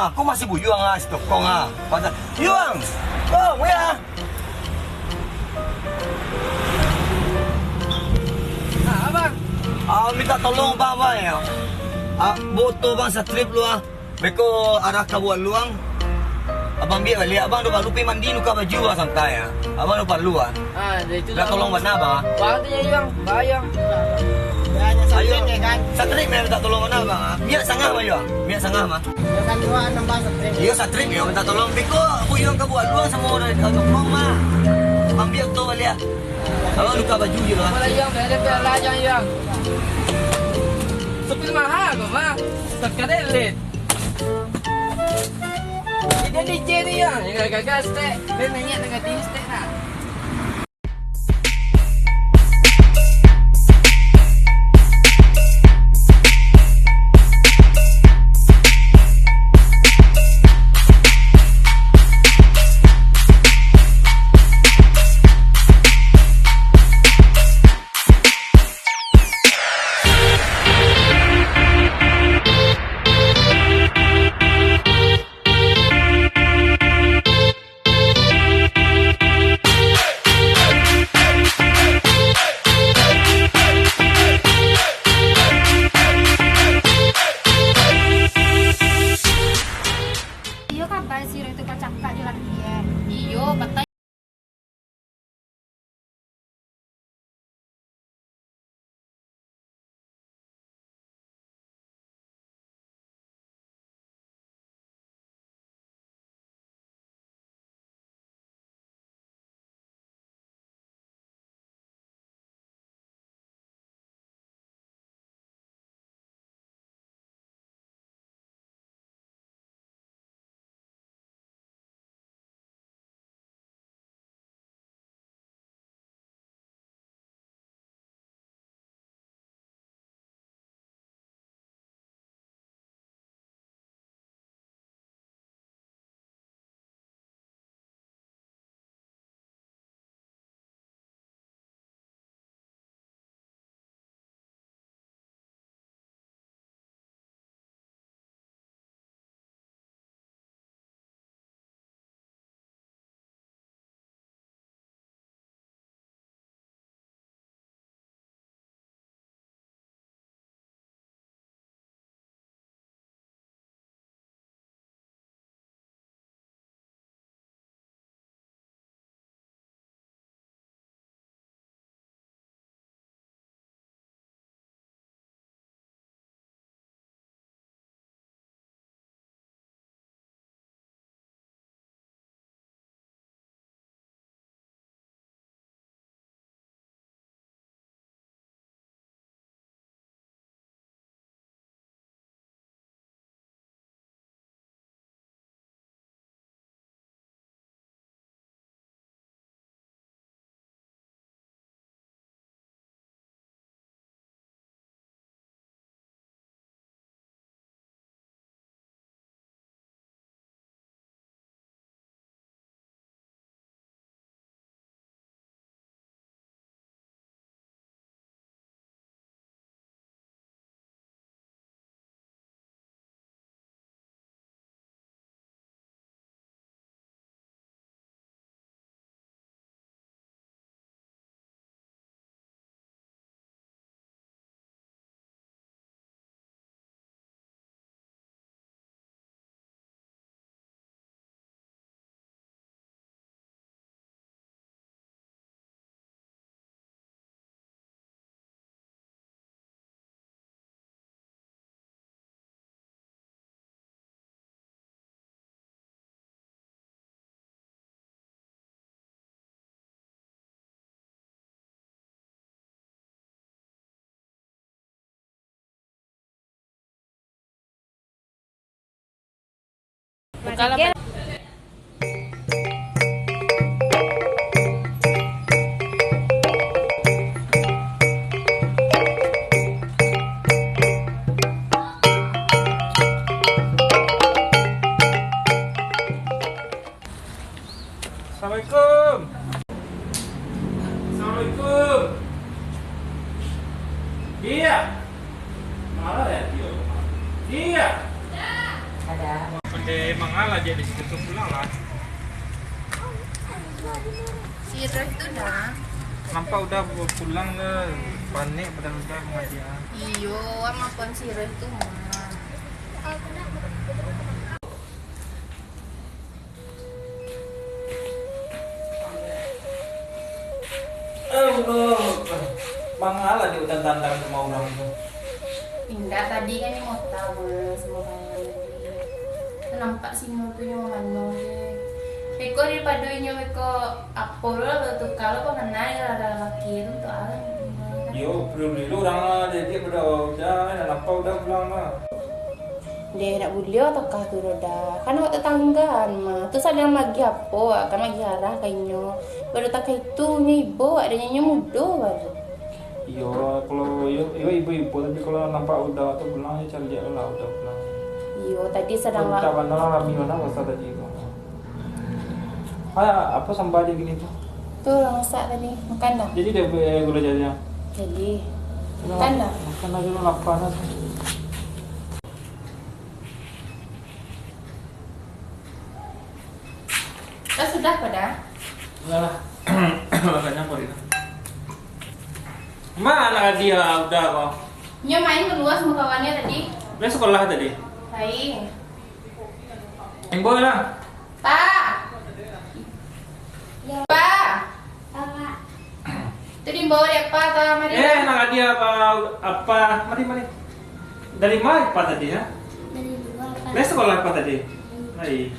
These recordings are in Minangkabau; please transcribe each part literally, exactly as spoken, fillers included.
Aku masih buyuang ah, si Tokong ah. Pasa-, Yuang! Kong, ya! Ah, abang. Ah, minta tolong, Bang, Bang, ya. Ah, boto, Bang, satrip lu ah. Beko arah ka Bualuang. Abang ambiak baliak, Abang, dua baru pai mandi, nuka baju, Bang, santai ah. Abang dua baru ah. Ah, dari tu minta tolong bana, Bang, ah. Bang tu je, Yuang. Bayang. Ayo. Satrip, ya, kan? Satrip, ya, minta tolong bana, Bang, ah. Minyak sangah, Bang, Yuang. Minyak sangah, Bang. Iyo, satrip yo minta tolong. Beko, aku yo ka Bualuang samo dari Tokong mah. Ambiak tu baliak. Kalau luka baju je lah. Apa lagi yang ada piala yang yang. Supir mahal kau mah. Terkadang late. Ini D J ni yang, yang gagal stek. Dia nanya dengan D J stek lah. Iyo, kabar si Roy tu bacakak jo laki, eh. Iyo, batai. Assalamualaikum. Assalamualaikum. Iya. Mana ya dia? Iya. Ada. Oke. Mangalah je di situ tu, pulang lah. Si Roy tu dah. Nampak udah pulang ke, panik padahal udah mangajiak. Iyo, amak pun si Roy tu mah. Allah, mangalah di hutan tandang rumah urang tu. Indak, tadi kan di mota, Mas, rumah kawan tadi. Nampak sinyo tu nyo mano je. Beko daripado inyo beko apo lo, batuka lo, pamanah jo lalaki tu, tu alah. Yo, perlu dulu urang lah, dia pada udah, nak nampak udah pulang lah. Deh, nak buliau takah tu, Roda. Kan awak tatanggaan mah. Tu sadang magiah apo, kan magiah arah ka inyo. Baru takah itu, nyo ibo, adonyo inyo mudo baru. Iyo, kalau iyo, iyo ibo-ibo, tapi kalau nampak udah tu pulang, yo caliak lah udah pulang. Iyo, tadi sadang. Minta bana, rami bana pasal tadi tu. Ah, apo sambal dia gini tu? Tu lah masak tadi. Makan dah? Jadi dia, eh, gula jarinyo? Jadi. Makan dah? Makan lagi lah, lapar lah. Lah sudah, Pada? Lah, lah. Lah kanyang ko, Rina. Ma anak Adi, ah, udah ko? Nyo main kalua samo kawannyo tadi. Nyo sakolah tadi? Lain. Imbau lah. Pa! Ya. Pa! Apa? Tu diimbau dek Pa, ta, mari. Eh, nak hadiah apa, apa? Mari, mari. Dari ma Pa tadi, ha? Dari luar, Pa. Lai sakolah Pa tadi? Hmm. Lai.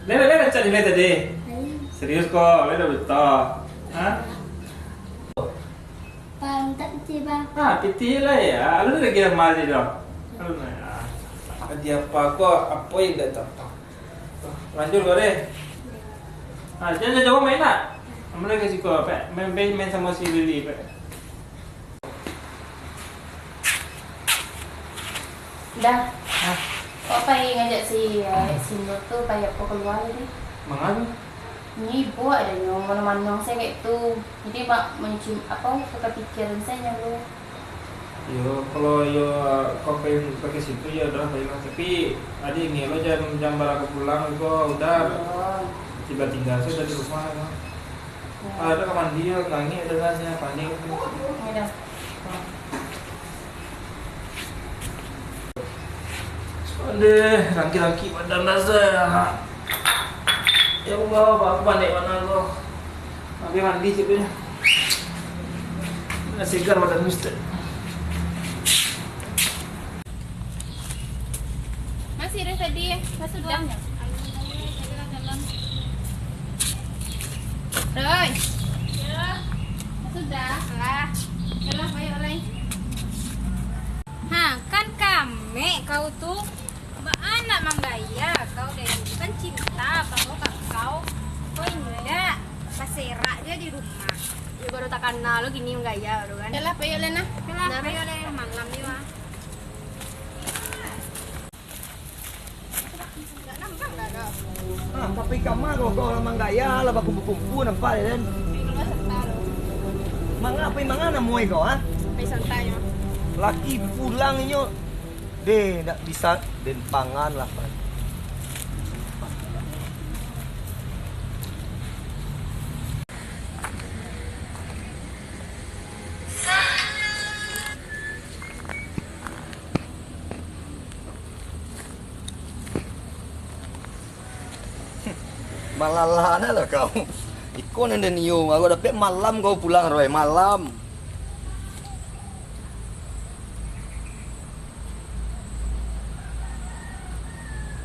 Lai, lai, lai rancak nilai tadi? Lai. Serius ko, lai dah buta. Ha? Pa, mintak pitih, Pa. Ah, pitih lah ya. Alun lagi amal je doh. Alun lah ya. Hadiah apa ko, apo yang dah dapat? Lanjut ko deh. Ah, jan jauah-jauah main nak? Ambo lai ka siko, Pek. Main, main, main samo si Lili, Pek. Dah. Hah? Kok pai ngajak si, eh, si Nur tu pai apo kalua tadi? Manga tu? Nyo ibo adonyo, mano-mano sajo kek tu. Jadi, mak, mancim-, apo, bakapikiran sajo nyo tu. Iyo, kalau iyo, kau pengen pakai situ, ya udah, baiklah. Tapi, Adi, ni lo jan, jan barako pulang ko, udah. Iyo. Tibo tingga sajo di rumah, ko. Iyo. Ah, udah ka mandi, yo, nangih, udah lah, saya panik. Iyo dah. Aduh, rangki-rangki badan dah, saya. Ya Allah, apa, apa panik bana ko. Ambil mandi cik tu. Dah segar badan ni, Ustaz. Masih dah tadi, eh. Dah sudah. Roy. Ya. Dah sudah. Lah. Yalah, baik, Roy. Ha, kan kamek kau tu. Baa nak manggaya kau, Dedi? Bukan cinta apo kau ka kau? Kau indak, baserak je di rumah. Iyo, baru takana lo kini manggaya baru kan. Yalah, payo lah nah. Yalah, payo lah, malam ni mah. Ah, tapi kama kau, kau lah manggaya, lah bakumpul-kumpul nampak je kan. Manga, pai manga namuai kau, ha? Pai santai, yo. Laki pulang inyo. Deh, ndak bisa den pangan lah, Pak. Malalana lah kau. Iko nan den iyo, agak dapek malam kau pulang, Roy, malam.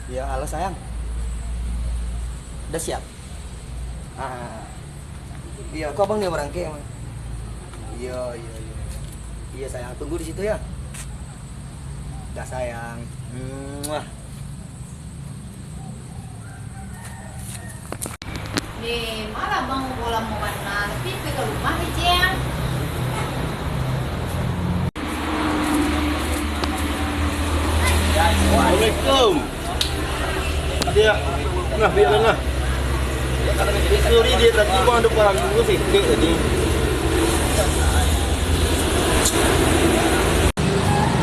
Ya, halo sayang. Udah siap? Ah. Iya, kau abang dia barangke, Mang. Iya, iya, iya. Iya, sayang, tunggu di situ ya. Dah, sayang. Muah. Eh, malah bang bola mau warna, tapi pai ka rumah kecil. Assalamualaikum. Dia, nah, biarlah nah. Sorry, dia tadi bang ada barang dulu sikit tadi.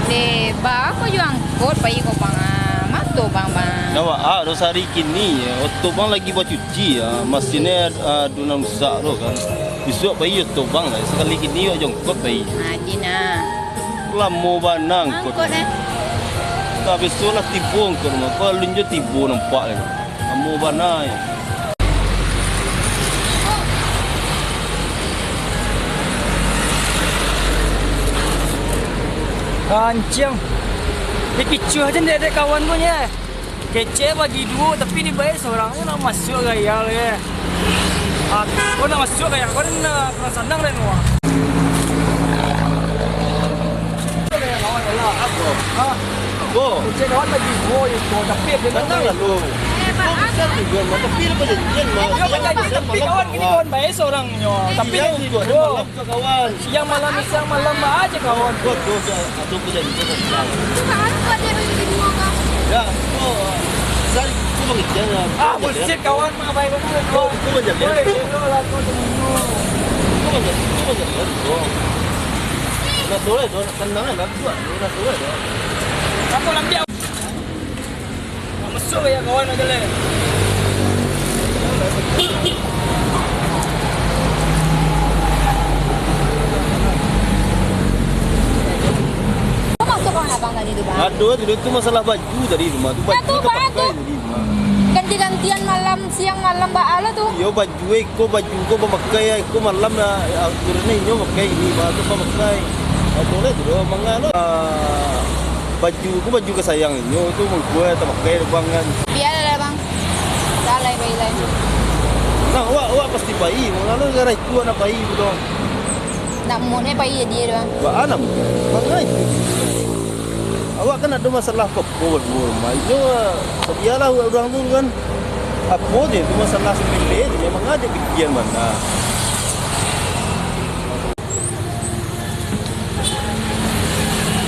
Deh, ba, aku jual angkut, pai ko bang, ah. Mas, Oto bang, bang. Ndak baa doh, sahari kini, oto bang lagi bacuci, ah, masinnyo, ah, ado nan rusak tu kan. Bisuak pai oto bang lah, sakali kini awak jongkok pai. Ah, jin ah. Lamo bana angkot. Angkot, eh. Ndak, bisuak lah tibo angkot mah. Ko alun juo tibo nampak lai. Lamo bana, yo. Kanciang. Dikicuah se dek kawan ko nyo. Kecek bagi duo, tapi dibayar surang, ndak masuak gaya lai. Ah, ko ndak masuak gaya, ko ndak kurang sanang lai nuah. Apo? Ha? Apo? Kecek kawan bagi duo itu, tapi ado ndak. Sanang lah tu. Ko bisa juo mah, tapi lah bajanjian mah. Iyo, bajanjian, tapi kawan kini kawan bayar surang nyo. Tapi iyo, lah itu ado duo. Malam. Kawan. Siang malam, siang malam, baa se kawan. Buat, buat, buat. Ado bajanjian, kawan. Itu kan ado di rumah, kan? Yo, ko, sari, ko bajanjian lah. Ah, bullshit, kawan, mah, baik bana, kawan. Ko bajanjian. Woi, elok lah, ko temuno. Ko bajanjian, ko bajanjian, ko. Nah, tu lah, tu, tenang lah, buat, tu lah, tu lah, tu. Aku lambiak. Masuak yo kawan aja leh. Kok masuk kawan abang tadi tu, Bang? Aduh, itu, itu masalah baju tadi tu, mah. Tu baju tu, Bang, tu. Ganti-gantian malam, siang malam, baa lo tu. Iyo, baju. Dua iko baju ko bamakai, iko malam lah, akhirnyo inyo makai ini, baru tu bamakai. Apo lah tu, manga lo. Ah, baju ko baju kasayang inyo tu, mangko tamakai bang kan. Bialah, Bang. Dah lai, bai lai. Nah, awak, awak pasti pai, manga lo gara itu nak pai tu doh. Nak mone pai jadi doh. Baa nak mone? Manga itu. Awak kan ado masalah apo-apo baduo rumah. Inyo, sadialah urang tu kan. Apo je tu masalah sepele je, memang aja pikian bana.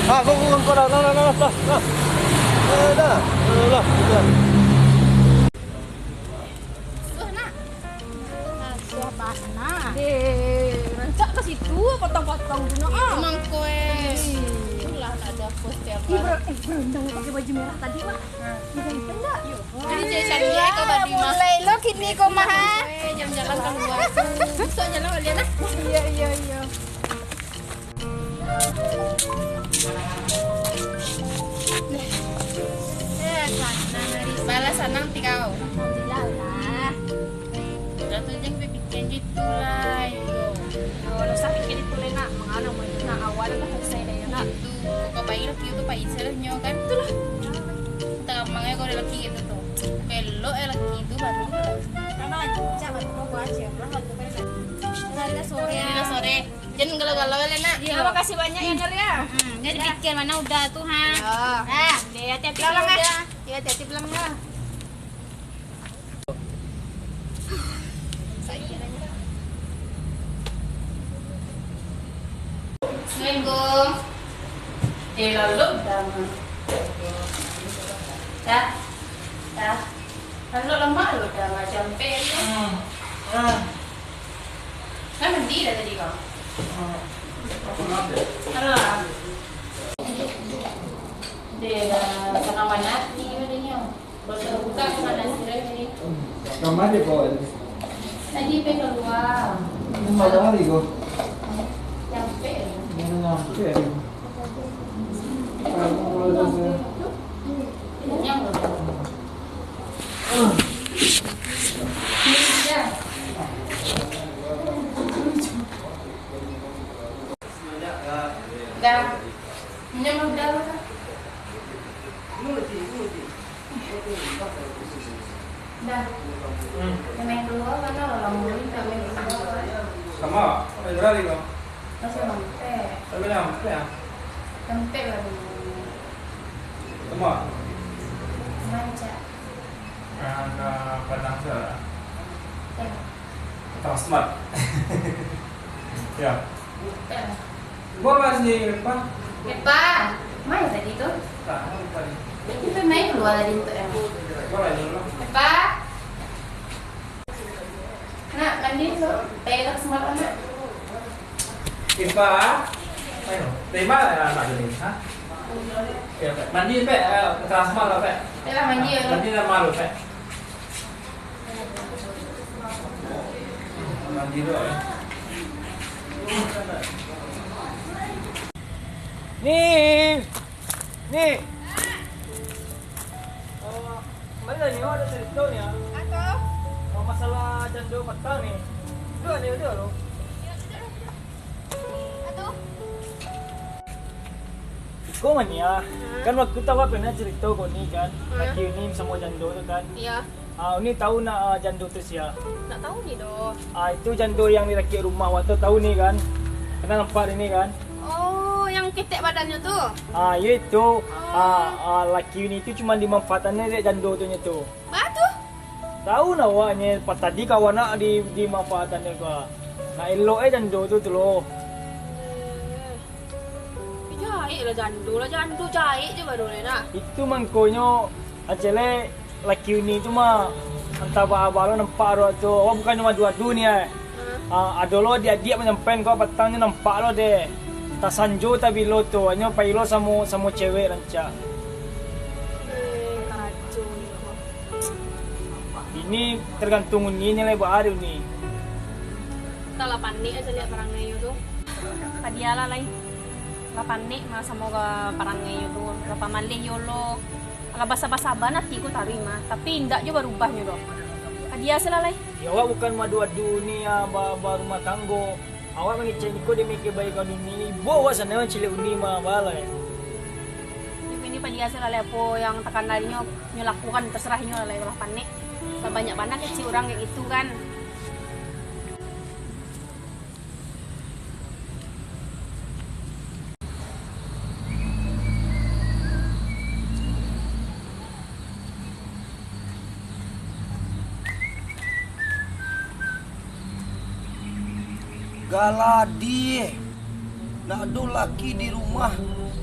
Ah, kau, kau, kau, dah, dah, dah, dah, dah. Eh, dah. Eh, lah, dah. Suah, nak. Ah, suah bana. Eh, rancak ka situ, potong-potong tu, nak, ah. Itu mangko, eh. Ih. Itulah, nak ada poster. Ih, bro, eh, bro, yang pakai baju merah tadi, Mak. Ih, ganteng tak? Yo. Jadi, cari-cari, eh, kau baju, Mak. Mulai lo kini, kau, Mak, ha? Eh, jalan-jalan keluar. Besok jalan balian, ah. Iya, iya, iya. Eh, sanang hari. Balah sanang ti kau. Alhamdulillah lah. Lah tu jan bapikia itu lah, iyo. Awak usah pikia itu lah, nak. Mangana mau itu, nak. Awak lah selesai dah, yo, nak. Itu, kok pai laki tu pai salah nyo kan. Itulah. Tamangai kau ada laki gitu tu. Elok eh laki tu baru. Karena rancak baru kau buat aja. Lah, waktu kan. Lah, dah sore. Dah sore. Jan galau-galau lah, nak. Iyo. Terima kasih banyak ya, Nel, ya. Hmm, jadi pikia bana udah tu, ha. Iyo. Ah, deh, hati-hati pulang, ah. Iyo, hati-hati pulang, ya. Assalamualaikum. Eh, lalu dah, Ma. Dah. Dah. Lalu lemak lu dah, Ma, campek tu. Hmm. Ah. Kan mandi dah tadi kau? Hmm. Alah. Dia dah sanang manati badanyo. Baru buka ke mana sih tadi? Kamari kau tadi? Tadi pe keluar. Ini malam hari kau? Nyampe. Ini nyampe hari. Kenyang belum? Ya. Dah. Minum udah lah, Kak. Dah. Hmm. Yang main keluar mana lah, lama ni tak main keluar, Kak. Sama, apa yang berani kau? Masih mampir. Tapi dah mampir ya? Tempek lah dulu. Sama. Mancak. Ka, ka Padang tu lah. Ya. Transmart. Ya. Ya. Gua masih lupa. Epa, main tadi tu. Tak, lupa ni. Itu main keluar tadi tu, ya. Gua lagi dulu. Epa. Nak, mandi tu. Tayar Transmart, nak. Epa. Ayo, terima lah anak ini, ha? Mandi, Pek. Eh, kelas mah lah, Pek. Yalah, mandi, yalah. Mandi lah malu, Pek. Mandi dulu, eh. Ni. Ni. Eh, kemana ni? Awak ada cerita ni, ah. Apa? Oh, masalah jando patang ni. Dua ni, dua lo. Aduh. Iko mania, kan waktu tu awak pernah cerita ko ni kan, laki Uni samo jando tu kan. Iyo. Ah, Uni tahu nak, ah, jando tu sia? Ndak tahu ni doh. Ah, itu jando yang di dakek rumah awak tu, tahu ni kan? Pernah nampak ni kan? Oh, yang ketek badannyo tu? Ah, iyo itu. Ah, ah, laki Uni tu cuma dimanfaatkan dek jando tu nyo tu. Baa tu? Tahu nah awak nyo, pas tadi kawan nak di, dimanfaatkan dek ko. Nak elok eh jando tu tu lo. Eh, jaik lah jando lah, jando jaik je baru ni nak. Itu mangkonyo, Acele, laki Uni tu mah, antah baa-baa lo nampak awak tu. Awak bukannyo madu-adu ni eh. Ah, ado lo adiak-adiak manyampaian ko, patang nyo nampak lo deh. Tasanjo tabilo tu, anyo pai lo samo, samo cewek rancak. Eh, kacau. Ini tergantung Uni nyo lai, baa dek Uni. Antah lah panek aja lihat parangai iyo tu. Padialah lai. Lah panek mah samo ka parangai iyo tu. Lah pamaleh iyo lo. Alah, basaba-saba ati ko taruih mah, tapi indak jo barubahnyo doh. Ka dia se lah lai. Yo, awak bukan madu-adu ni, ah, ba-, barumah tanggo. Awak mangecek niko demi kebaikan Uni. Ibo awak sanang mancilek Uni mah, baa lai. Tapi Uni padia se lah lai, apo yang takana inyo, inyo lakukan, tasarah inyo lah lai, ulah panek. Sabanyak bana kecek urang kayak gitu kan. Galadi, nak ado laki di rumah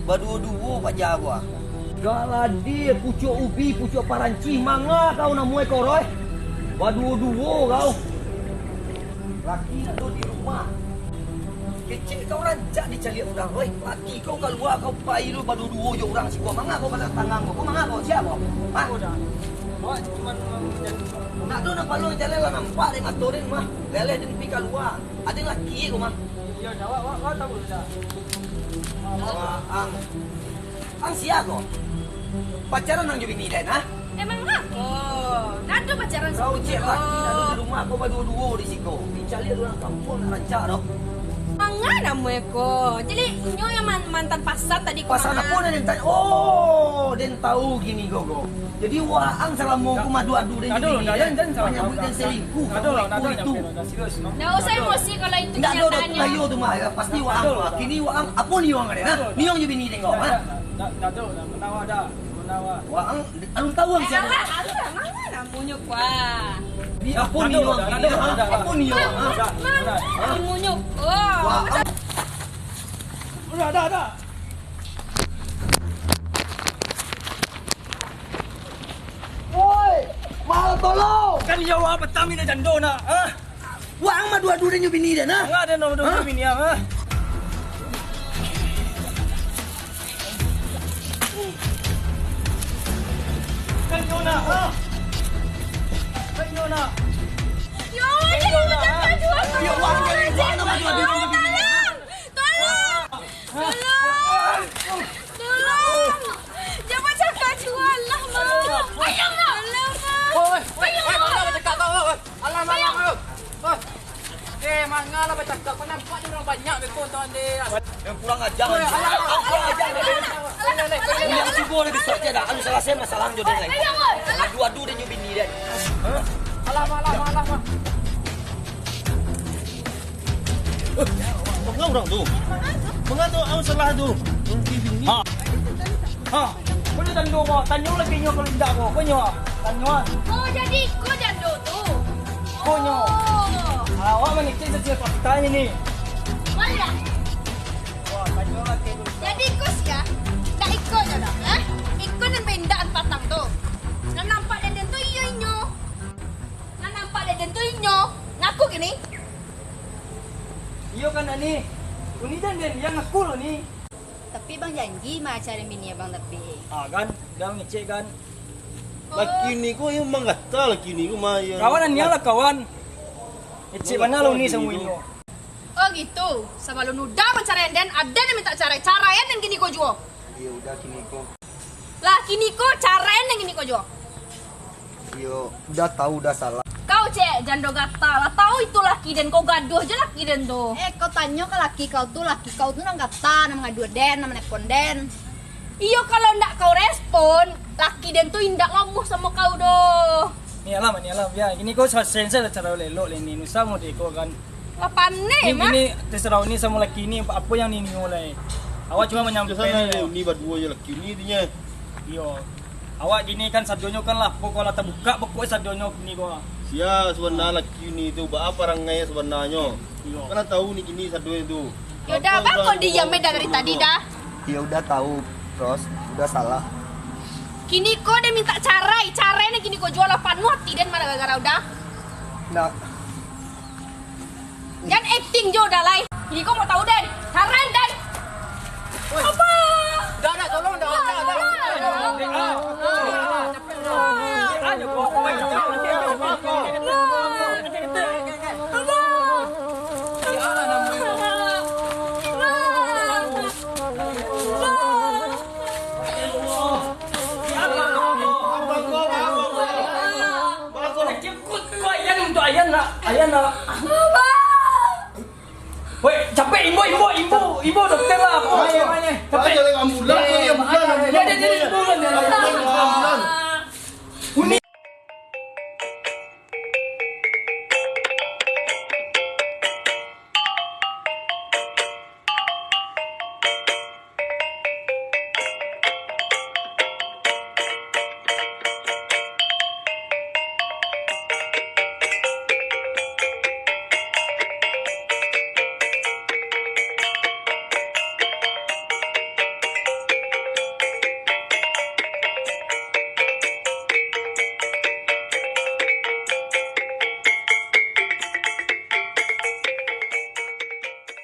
baduo-duo paja ko ah. Galadi, pucuak ubi, pucuak paranci, manga kau namuah ko roh? Baduo-duo kau. Laki ado di rumah. Kecek kau rancak dicaliak urang, weh. Laki kau kalua, kau pai lu baduo-duo jo urang siko. Manga kau batantangan ko? Kau manga kau? Sia kau? Hah? Nak tu nak paluang jalan lah nampak dek mato den mah. Leleh den pi kalua. Ado laki kau mah. Iyo, dah, wak, wak, wak tahu dah. Wah, ang. Ang sia ko? Pacaran ang jo bini den, ha? Emang ngako? Nado pacaran. Kau cek laki nado di rumah ko baduo-duo di siko. Dicaliak urang kampuang nak rancak doh. Manga namuah ko? Jadi inyo yang man-, mantan pasan tadi ko. Pasan apo nan den tanya? Oh, den tahu kini ko, ko. Jadi waang salamo ko madu-adu den jo bini den. Manyabuik den selingkuh samo iko itu. Ndak usah emosi kalau itu kenyataannyo. Ndak ado, dah, tu mah, ya. Pasti waang ko. Kini waang, apo ni waang ado, ha? Ni waang jo bini den ko, ha? Waang, alun tahu ang sia. Alah, alah, manga namuah ko? Ni apo ni waang kini, ha? Apo ni waang, ha? Manga namuah ko? Waang. Udah, dah, dah. Woi, mahal tolong. Kan iyo, waang patang minta jando nak, ha? Waang madu-adu den jo bini den, ha? Manga den madu-adu bini ang, ha? Kan iyo nak, ha? Kan iyo nak. Yo, kan iyo nak, ha? Yo, waang, waang madu-adu den jo bini den, ha? Tolong! Tolong! Tolong! Jan bacakak juo lah, Mak! Tolong, Mak! Oi, oi, oi, manga bacakak kau, oi, oi. Alah, alah, alah. Oi. Eh, manga lah bacakak, kau nampak ni urang banyak beko tu, Ande. Yang kurang ajar. Oi, alah, alah, alah, alah. Yang cubo lagi suat je dah. Anu salasai masalah jo den lai. Adu-adu den jo bini den. Hah? Alah, alah, alah, alah. Eh, manga urang tu? Manga tu, ang salah tu. Ha. Ha. Ko nyo tando ko, tanyo lagi nyo kalau indak ko. Ko nyo, tanyo ah. Oh, jadi iko jando tu. Ko nyo. Oh. Awak mangecek sasio fakta ni. Malah. Wah, tanyo lagi tu. Jadi iko sia, ndak iko nyo dah, eh? Iko nan baindak patang tu. Nan nampak dek den tu iyo inyo. Nan nampak dek den tu inyo. Ngaku kini. Iyo kan, Ani? Uni den, den, yang ngaku lo ni. Tapi Abang janji mah cari bini abang tapi. Ah, kan? Dah ngecek, kan? Laki ni ko yang manggata laki ni ko mah, ya. Kawan, aniang lah, kawan. Ngecek bana lah Uni samo Uni ko. Oh gitu. Sabalun Uda mancaraian den, aden nan mintak carai. Caraian den kini ko juo. Iyo, Uda kini ko. Lah kini ko caraian den kini ko juo. Iyo, Uda tahu Uda salah. Kau cek jando gata, lah tahu itu laki den, kau gaduah je laki den tu. Eh, kau tanyo ka laki kau tu, laki kau tu nan gata, nan mangaduah den, nan manelpon den. Iyo, kalau ndak kau respon, laki den tu indak lamuah samo kau doh. Ni alam, ni alam. Ya, kini ko sa-, sensei lah cara elok-elok lah ni. Nusa mau deko kan. Lah paneh mah. Ni, ni terserah Uni samo laki ni, apo yang ni nio lai. Awak cuma manyampaikan. Ni baduo je laki ni dinyo. Iyo. Awak kini kan sadonyo kan lah, pokok lah tabuka, pokok sadonyo kini ko. Sia sabana laki ni tu, baa parangai sabananyo. Iyo. Kan lah tahu ni kini sadonyo tu. Yo dah, bang, kau diam aja dari tadi dah. Iyo, Uda tahu, Ros, Uda salah. Kini ko den mintak carai, carai ni kini ko juo lah, panuah ati den mah gara-gara Uda. Ndak. Jan akting jo Uda lai. Kini ko mau tahu den, carai den. Apa? Dah, dah, tolong, dah, dah, dah. Kok Ayan untuk Ayan nak, Ayan nak. Woi, capek, imbo, imbo, imbo, imbo dokter lah, apo? Ayo, ayo. Capek. Ayo, ambulan, ayo, ambulan, ambulan. Dia, dia, dia, dia, dia, dia, dia.